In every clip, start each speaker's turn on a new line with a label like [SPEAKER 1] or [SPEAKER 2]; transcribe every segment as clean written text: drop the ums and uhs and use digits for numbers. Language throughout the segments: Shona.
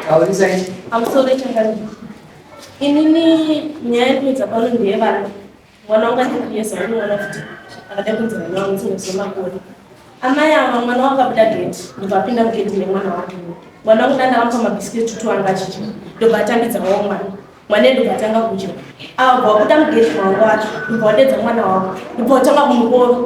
[SPEAKER 1] Taurisai.
[SPEAKER 2] Pamusoro changamire. Inini nyaya yekuedza pano ndeyevana. Mwana wangu andikuyeza unoona futi akada kunzi mwana wangu ndinoziva makore. Amai ava mwana wangu akabuda gate ndobva apinda mugate nemwana wake. Mwana wangu ndandakamupa mabhisiketi tutu anga achidya ndobva atambidzawo mwana. Mwana ndobva atanga kudya. Abva wabuda mugate mwangu wacho ndobva wadedza mwana wako ndobva watanga kumurova.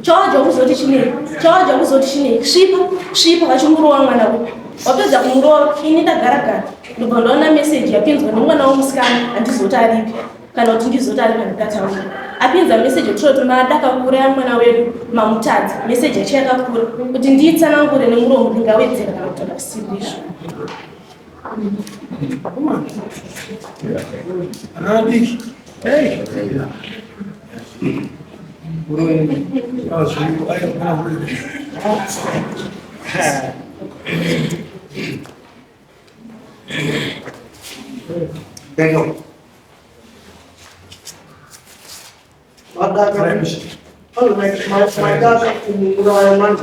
[SPEAKER 2] Chawadya kuzoti chinei? Chawadya kuzoti chinei? Svipa, svipa vachimurova mwana uyu. Wapedza kumurova ini ndagara gara ndobva ndaona meseji yapinzwa nemwana womusikana handizoti aripi. Kana kuti ndizoti ari pandikataura apinza meseji yekuti madaka kuuraya mwana wedu mamutadza meseji yacho yakakura kuti ndiitsanangure nemuromo ndingawedzera kana kutaura zvisiri izvo.
[SPEAKER 3] Adiki. Hey.
[SPEAKER 1] Thank you.
[SPEAKER 4] Madaka kumuuraya manje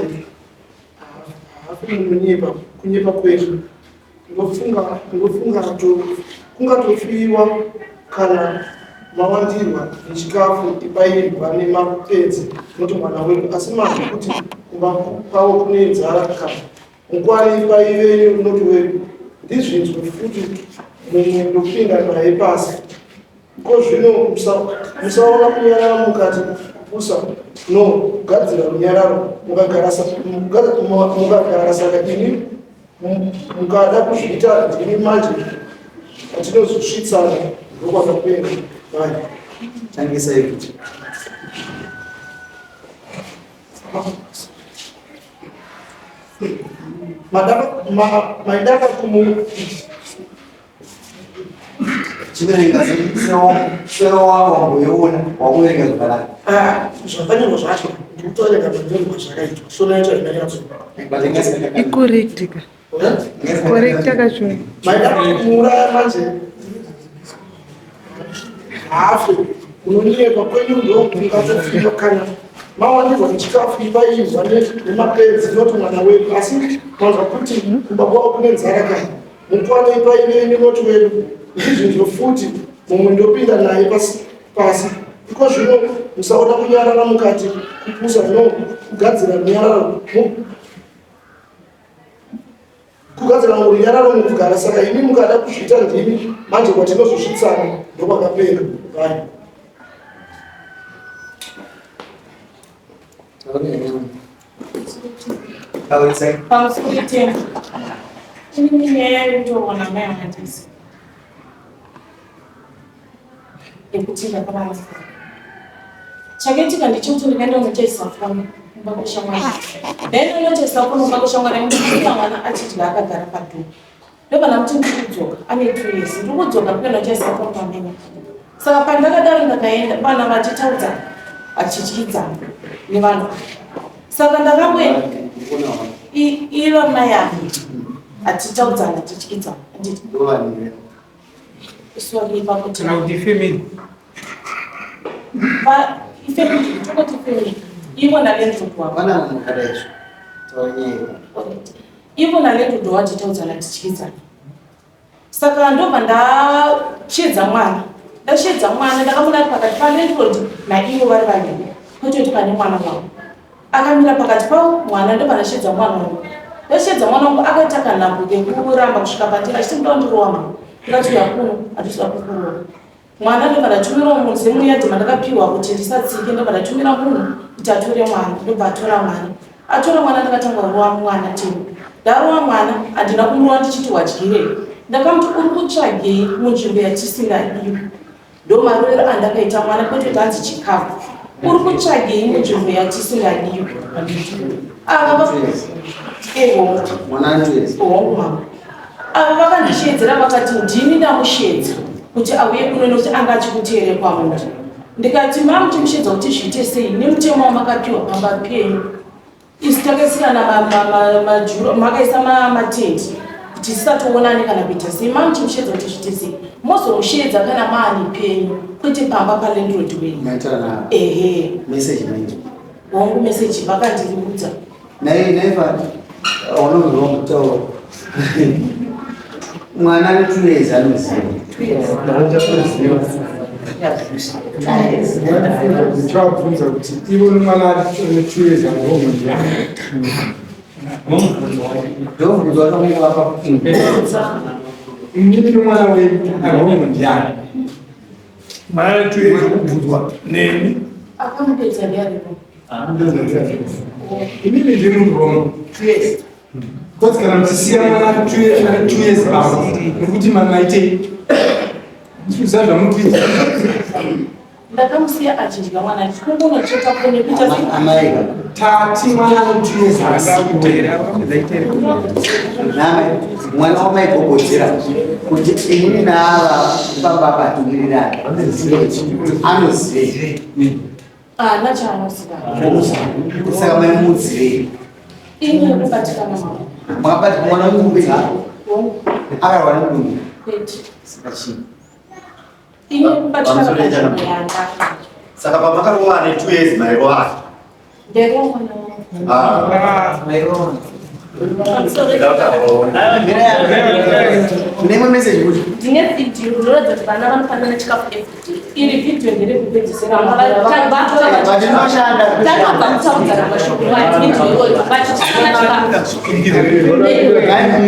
[SPEAKER 4] hafi munyepa kunyepa kwedu ndofunga ndofunga kungatofiwa kana mawandirwa nechikafu ipairwa nemapenzi noti mwana wedu asi manje kuti kumba kwavo kune nzara kana Mukwani ipai venyu not wedu ndizvinzwe futi mumwe ndopinda naye pasi ko zvino musaona kunyarara mukati kupusa no kugadzira runyararo mukagara saka ini mukada kuzviita ndimi manje patinozosvitsana ndokwakapenga bai
[SPEAKER 1] tangisai kuti
[SPEAKER 4] Maidaka kumu
[SPEAKER 1] chiverenga sewawanga wamboiona wakuverenga zvakanaka.
[SPEAKER 4] Ah, zvakanyorwa zvacho ndikutoverenga manyorwa zvakaitwa shona yacho haina nyatso
[SPEAKER 5] Icorrect ka. Correct kacho.
[SPEAKER 4] Maidaka kumuuraya manje hafe unonyepa kwenyu ndokungatofika kana mawanirwa nechikafu ipa imbwa nemapenzi not mwana wedu asi manzwa kuti kumba kwavo kune nzara kana mukwane ipa ivenyu not wedu izvi futi mumwe ndopinda naye pasi pasi iko zvino musaona kunyarara mukati kupusa no kugadzira runyararo Kugadzira runyararo mukugara saka imi mukada kuzviita ndimi manje kwatinozosvitsana ndokwakapera vai.
[SPEAKER 2] Pamusoro tena. Inini nyaya yekutorwa namai handisi. Yekuti ndakava Chakaitika ndechekuti ndikaenda kunochaisa foni kumba kweshamwari. Ndaenda kunochaisa foni kumba kweshamwari yangu ndikuona mwana achidya akagara padhoo. Ndobva ndamuti ndiri kudzoka ane 2 years ndiri kudzoka ndikuenda kuchaisa foni pamene. Saka pandakadaro ndakaenda vana vachitaudza vachidyidzana nevanhu. Saka ndakangoenda iva mai angu achitaudzana tichidyidzana handiti. Sorry pakuti
[SPEAKER 3] Kana kuti family.
[SPEAKER 2] Ifamily, tongoti family. Ivo nalandlord wavo.
[SPEAKER 1] Vana mukada izvo. Taura nyaya ipapo.
[SPEAKER 2] Alright. Ivo nalandlord wavo titaudzana tichidyidzana. Saka ndobva ndashedza mwana. Ndashedza mwana ndakamuona ari pakati palandlord naivo vari vaviri. Kwete kuti pane mwana wavo. Akamira pakati pavo mwana ndobva ndashedza mwana wangu. Ndashedza mwana wangu akaita kanhambo kekuramba kusvika pandiri achiti muda kundirova mama. Ndikati uya kuno handisi kuda kukurova. Mwana ndobva ndatumira munhu semuyadhi mandakapiwa kuti ndisatsike ndobva ndatumira munhu kuti atore mwana ndobva atora mwana. Atora mwana ndakatanga kurova mwana temu. Ndarova mwana handina kumurova ndichiti wadyirei. Ndakamuti uri kutsvagei munzvimbo yatisingadiwi. Ndomarovero andakaita mwana kwete kuti hanzi chikafu. Uri kutsvagei munzvimbo yatisingadiwi? Ava eho mama. Ava vakandisheedzera vakati ndini ndamusheedza kuti auye kuno nekuti anga achikuteere kwamuri. Ndikati mamuchimusheedza kuti zviite sei nemutemo wamakapiwa pamba penyu. Isu takaisirana majuro makaisa matende kuti tisatoonane kana kuita sei mamuchimusheedza kuti zviite sei mozomusheedza kana maani penyu kwete pamba palandlord wenyu. Ehe.
[SPEAKER 1] Message manje.
[SPEAKER 2] Hongu message vakandiudza.
[SPEAKER 1] Nei nei fani. Unonzwa kutaura. Mwana ane 2 years anoziva.
[SPEAKER 3] Ndichavabvunza kuti ivo nemwana ane 2 years anohomwe ndiani?
[SPEAKER 1] Ndobvunza vakamuvapa.
[SPEAKER 3] Inini nomwana wenyu aromwe ndiani?
[SPEAKER 6] Mwana ane 2 years kubvunzwa neni.
[SPEAKER 2] Akamupedza ndiaripo.
[SPEAKER 3] Inini ndiri murongo because kana muchisiya mwana ane 2 years pamba, nekuti mamaitei ndikuziva zvamukuita.
[SPEAKER 2] Ndakamusiya achidya mwana, chikungonocheka kone kuita sei.
[SPEAKER 1] Amai.
[SPEAKER 3] Tati mwana ane 2 years asiwe.
[SPEAKER 1] Namai, mwana wamaigogodzera kuti inini naava baba patungwirirana anozivei?
[SPEAKER 2] Haana chaanoziva.
[SPEAKER 1] Saka maimudzirei?
[SPEAKER 2] Ini yekubatikana mama.
[SPEAKER 1] Makabati mwana wemukubeza akarwa nemudumbu?
[SPEAKER 2] Kwete.
[SPEAKER 1] Saka chii?
[SPEAKER 2] Ini yekubatikana
[SPEAKER 7] Pamusoro
[SPEAKER 2] panzvimbo yandaka.
[SPEAKER 7] Saka pamakarova ane 2 years, mairova?
[SPEAKER 2] Nderova mwana wangu.
[SPEAKER 8] Pamusoro.
[SPEAKER 1] Kune imwe meseji kuti
[SPEAKER 8] Ndine vhidhiyo rinoratidza kuti vana vanofanana chikafu everyday.
[SPEAKER 2] Iri vhidhiyo nderekupedzisira.
[SPEAKER 1] Vatinoshanda.
[SPEAKER 8] Takabva kutaudzana mashoko vhidhiyo iyoyo vachichana chikafu.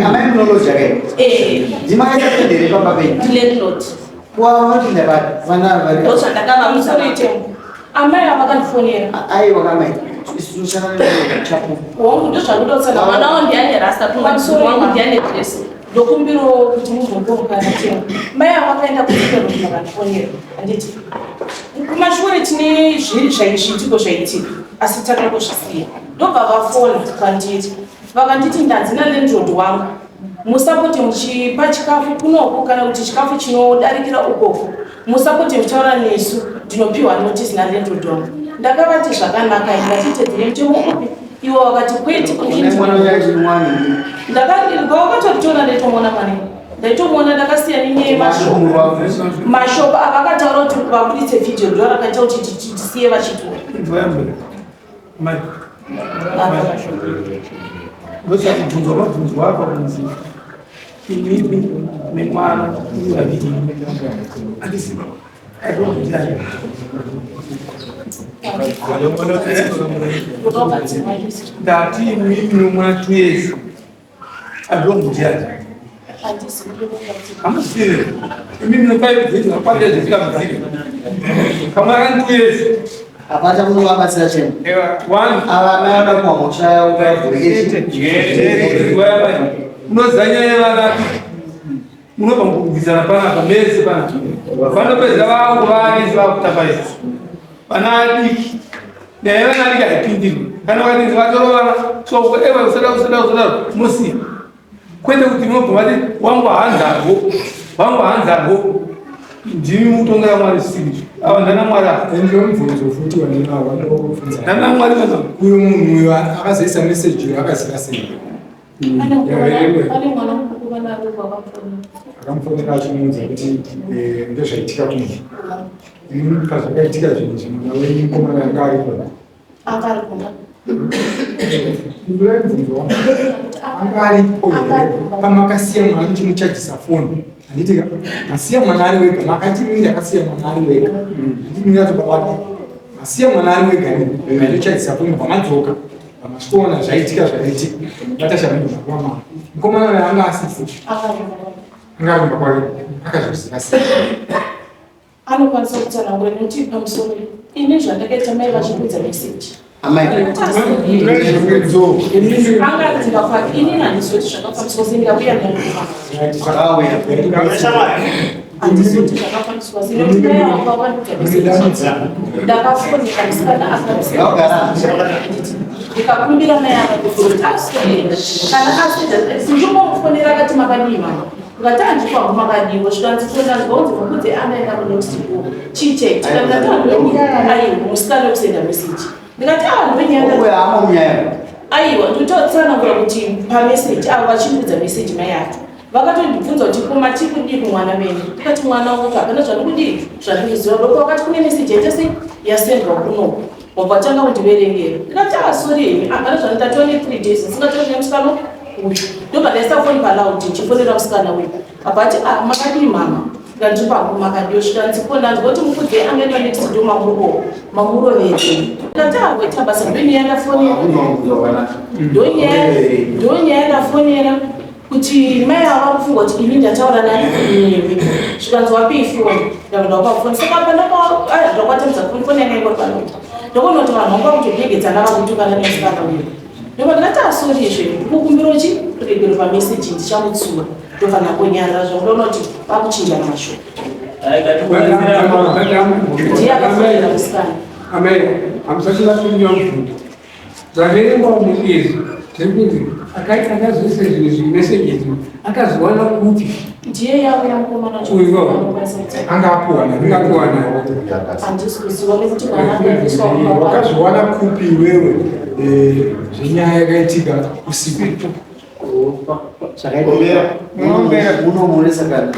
[SPEAKER 1] Amai, munoloja kai?
[SPEAKER 8] Eh.
[SPEAKER 1] Ndimakaita tendere pamba penyu?
[SPEAKER 8] Landlord.
[SPEAKER 1] Kuva vanotinda vana vari
[SPEAKER 8] Ndozvandakavaudza.
[SPEAKER 2] Pamusoro, amai ava vakandifonera.
[SPEAKER 1] Aiwa kamai, isu tinoshanda nechapupu.
[SPEAKER 2] Hongu, ndozvandoda.
[SPEAKER 8] Mwana wangu ndiane rasta,
[SPEAKER 2] Pamusoro.
[SPEAKER 8] wangu ndiane dress.
[SPEAKER 2] Ndokumbirawo kuti muzongomukana tena. Mai ava vakaenda kusupermarket, vakandifonera, handiti? Kumashure tine zviitiko zvaitika, asi takangozvisiya. Ndobva vafona kwandiri, vakanditi ndanzi nalandlord wangu musapote muchipa chikafu kunoku, kana kuti chikafu chinodarikira ukoko musapote muchitaura nesu, ndinopiwa notice nalandlord wangu. Ndakavati zvakanaka, ngatitedzere mutemo upi. Iwo wakati kwete.
[SPEAKER 1] Une mwana wachimwani?
[SPEAKER 2] Ndakawakatoritora, ndaitomuona mwana, ndaitomuona. Ndakasiya nenyaya yemashoko. Mashoko avakataura kuti vabuditse vhidhiyo ndo rakaita kuti tisiye vachitora.
[SPEAKER 6] Mai, ndosati bvunzwa mabvunzwa apa kunzi inini nemwana uri vaviri andisi airondiani? Ndati imimi nomwana 2 years azvondiani? Hamuzive imimi ne5 days akwanira zvisikamuzive kamwana kani 2 years.
[SPEAKER 1] Hapana munovabatsira chemo.
[SPEAKER 6] One.
[SPEAKER 1] Ava amai vada kuwa mhosva ukavhurike.
[SPEAKER 6] Unoziva nyaya yevana, munobva mukubvisana panapa mese panapa, vanopedza vangu vanesi vakutamba isi vana adiki. Nyaya yevana adiki haipindirwi. Kana ukatinzi vatorovana, so ewe usada usada usada musiya, kwete kuti munobva vati wangu hanzarwo, wangu hanzarwo. Ndimi mutongera Mwari zvisiri ava, ndana Mwari ava.
[SPEAKER 3] Ende mubvunzo futi waninawo vanokubvunza.
[SPEAKER 6] Ndana Mwari vanza.
[SPEAKER 3] Uyo munhu uyo akazoisa meseji uyo akaziva sei?
[SPEAKER 2] Pane mwana mukuru vanaruva vakamufonera.
[SPEAKER 3] Akamufonera achimuudza kuti ndozvaitika kuno. Inini pazvakaitika zvinhu izvi, mwana wenyu mukomana anga aripo?
[SPEAKER 2] Anga ari kumba.
[SPEAKER 3] Pindurai mubvunzo wangu. Anga aripo here pamakasiya mwana muchimuchajisa foni? Handiti masiya mwana ari wega? Makati mimi ndakasiya mwana ari wega. Handiti mimi atobabata masiya mwana ari wega, ndochajisa foni, pamadzoka pamasvikoona zvaitika zvaitika, vatashamidwa makuva mukomana uyo anga asipo?
[SPEAKER 2] Anga ari kumba.
[SPEAKER 3] Anga ari kumba kwake. Akazviziva sei?
[SPEAKER 2] Anokwanisa kutsanangura nekuti pamusoro ini zvandakaita, mai vachikudza meseji.
[SPEAKER 1] Amai.
[SPEAKER 2] Anga ari kumba kwake. Inini handizoti zvakafambiswa sei, ndauya nemukomana.
[SPEAKER 1] Zvakauya.
[SPEAKER 2] Handizoti zvakafambiswa sei nekuti mai vangu vakandudza meseji. Ndakafonera musikana
[SPEAKER 1] Vakagara.
[SPEAKER 2] Ndikakumbira mai ava kuti aswere kana aswera, sinjombomufonera. Akati makadii mama? Ndikati handiko hangu, makadiwo? Zvikanzi kondanzwa unzi mukudze anaenda kunext door, chii chaitika? Ndikati hanhu, aiwa, musikana wekusenda meseji. Ndikati ah, ndowenyaya.
[SPEAKER 1] Uyo haamo munyaya.
[SPEAKER 2] Aiwa, ndototsanangura kuti pameseji avo vachindudza meseji, mai acho vakatondibvunza kuti koma tiri kudii kumwana wenyu? Ndikati mwana wangu hapana zvandikudii zvandikuziva. Doko vakati kune meseji yaita sei yasendwa kunoku, wabva watanga kundiverengera. Ndikati ah, sorry hemi, hapana zvanditatiwa ne 3 days ndisingatauri nemusikano uyu. Ndobva ndaisa foni paloud ndichifonera musikana uyu. Abva ati ah makadii mama? Ndikati pangu makadii osvika nzi ko ndanzwa kuti mukudze angaenda next door mamuro mamurovere. Ndikati ah waita basa ndonyaya ndafonera. Ndonyaya ndafonera kuti mai ava kufunga kuti ini ndataura nani newe. Zvikanzi wapei foni? Ndabva ndapa foni. Saka apa ndakwatamidza foni foni yanga ingori paloud. Ndokuona kuti vanhu vanga vakutodegedzana vakutukana nemusikana uyu. Ndobva ndakati asori izve ndikukumbira chi kuregero pameseji ndichamutsura. Ndobva ndangonyarara zvangu ndoona kuti vakuchinjana mashoko. Ndiye akafonera musikana.
[SPEAKER 6] Amai, hamusati vapindura mubvunzo. Zvaverengwa muizvi zvekuti akaita akazoisa zvinhu zvimeseji izvi akazowana kupi?
[SPEAKER 2] Ndiye yauya mukomana
[SPEAKER 6] Uyo.
[SPEAKER 3] Anga apuwa nani?
[SPEAKER 6] Anga apuwa nani?
[SPEAKER 2] Handisi kuziva nekuti mwana akaendeswa kumba kwake.
[SPEAKER 3] Wakazviwana kupi iwewe zvenyaya yakaitika usiku?
[SPEAKER 1] Unomuonesa kana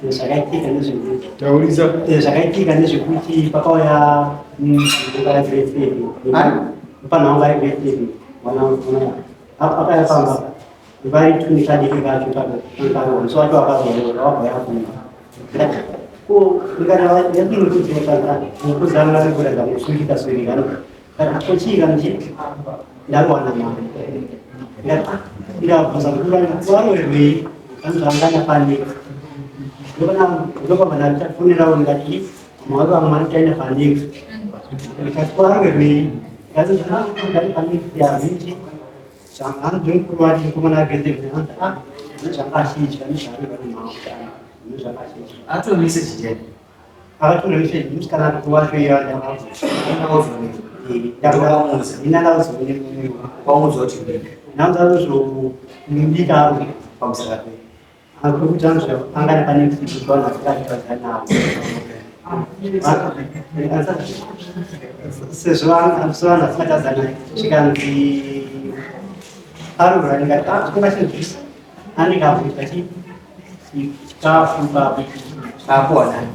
[SPEAKER 9] Zvakaitika ndezvekuti
[SPEAKER 3] Taurisa.
[SPEAKER 9] Zvakaitika ndezvekuti pakauya mukara grade mupana wangu ari grade mwana akauya pamba vari tuni kadiki kacho karowa musi wacho akarowa wabva yakumba ko ndikati yadini kudzekana mukuzana nekuratidza kusungika sungika kana kochii kana chii ndarowana mama ndikati ah ndikabvunza kuti warowerwei anzvangana panika ndopabva ndafonerawo ndikati mawari vamwe vanotaenda panika ndikati warowerwei ndikati ndati panika yazhinji zvanganzi mukuru wacho mukomana ageze anzi ah nezvakashidya nezvarowerwa nemama nezvakashidya
[SPEAKER 1] Atori message chete.
[SPEAKER 9] Akatora message musikana wacho iye
[SPEAKER 1] Wamuudza kuti
[SPEAKER 9] ndaudzamudikaro
[SPEAKER 1] pamusaka pe.
[SPEAKER 9] akuti anzva angana pane kuti vanhu vasikatazanawo sezvo vanhu vasikatazana zvikanzi arura ndikati ah zvingashinzvisa anenge avuita chi chikafu ipapo
[SPEAKER 1] Akapuwa nani?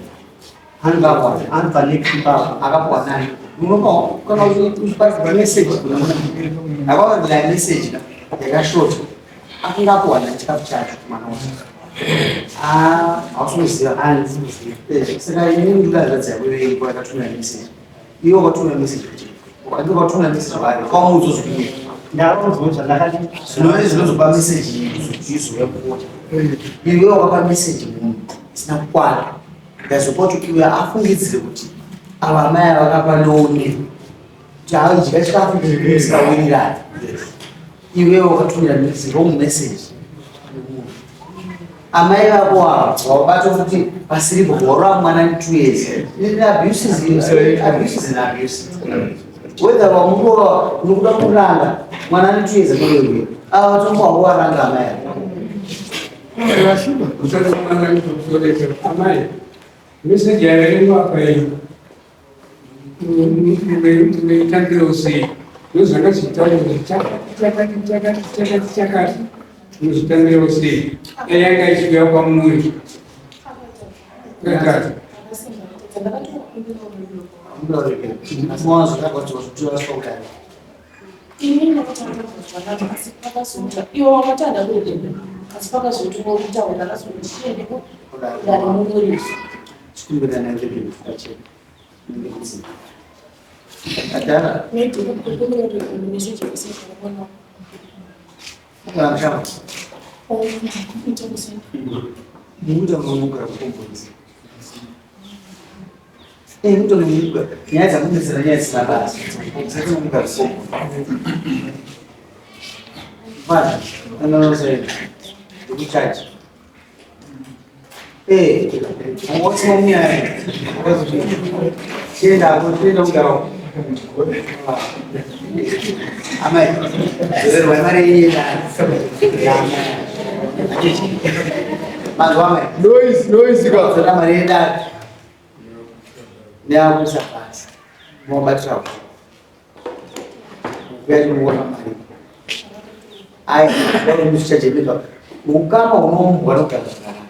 [SPEAKER 9] Anobva next ipapo.
[SPEAKER 1] Akapuwa nani? Unopa kana uchipa message akawanzira message ka yakashota akungapuwa nani chikafu chacho mwana wacho? Ah, hausi kuziva.
[SPEAKER 9] Handisi kuziva.
[SPEAKER 1] Saka inini ndinazadzi yako iripo yakatumira message. Iwe wakatumira message kuti wakatumira message kwaari wakamuudza zvikunyeka.
[SPEAKER 9] Ndaudzwa zvandakati
[SPEAKER 1] Zvinove zvinozopa message izouya kuota. Iwe wakapa message munhu isina kukwana. Ndazopa kuti uyo afungidzire kuti ava amai ava vakapa loan kuti aidya chikafu musingawirirani. Iwe wakatumira wrong message. Amai vako ava wabata kuti pasiripo warova mwana ne 2 years. Abuse is abuse is an abuse. Whether wamurova unokuda kuranga mwana ane 2 years anorerwa. Ava vatombo waranga amai ava.
[SPEAKER 6] Usati mwana kuzorekera amai. Meseji yaverengwa apa iyi munoitambirawo sei? Ndozvanga zvichitaura kuti chakati chakati chakati chakati chakati munozvitambirawo sei? Dai yanga ichiuya kwamuri. Katatu.
[SPEAKER 2] Ini ndakatanga kuzwa asi pakazoita iwo wakatanga kuregera asi pakazototaura akazoti chiendeko dare munoriso.
[SPEAKER 1] Adara.
[SPEAKER 2] Maybe kukumbira kuti message kusenda kuona. Oh, ita kusenda.
[SPEAKER 1] Mukuta munogara kukombozi. Mukuta munogara. Nyaya dzakunetsera nyaya dzisina basa. Saka munogara kukombozi. Manje, anonoza ndikuchaji. What's wrong here? Chienda, chienda kugara. Amai, zerwa mari iyi na. Manzwa amai.
[SPEAKER 3] Noise, noise ka.
[SPEAKER 1] Zera mari yedare. Neakuisa pasi. Mobatira ku. Kuya chimuona mari. Ai, ndoro musichachemedwa. Ukama hunoumbwa nokugara zvakanaka.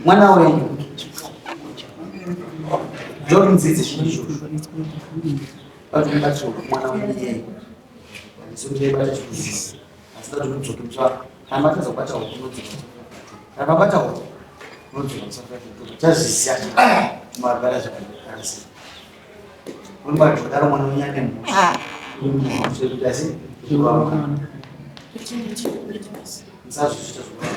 [SPEAKER 1] Mwana wenyu. Ndoro mudzidzi zvinhu izvozvo. Vati mubatira mwana wenyu iyeye. Isu tichaibata chikuzisi. Asi tati mudzoke mutsva. Kana matadza kubata huku unodzoka. Kana mabata huku unodzoka musa Chazvisiya. Mabata zvakanaka. Unobata mwana unyane mhosva. Mhosva yekuti asi musazviita zvokuti.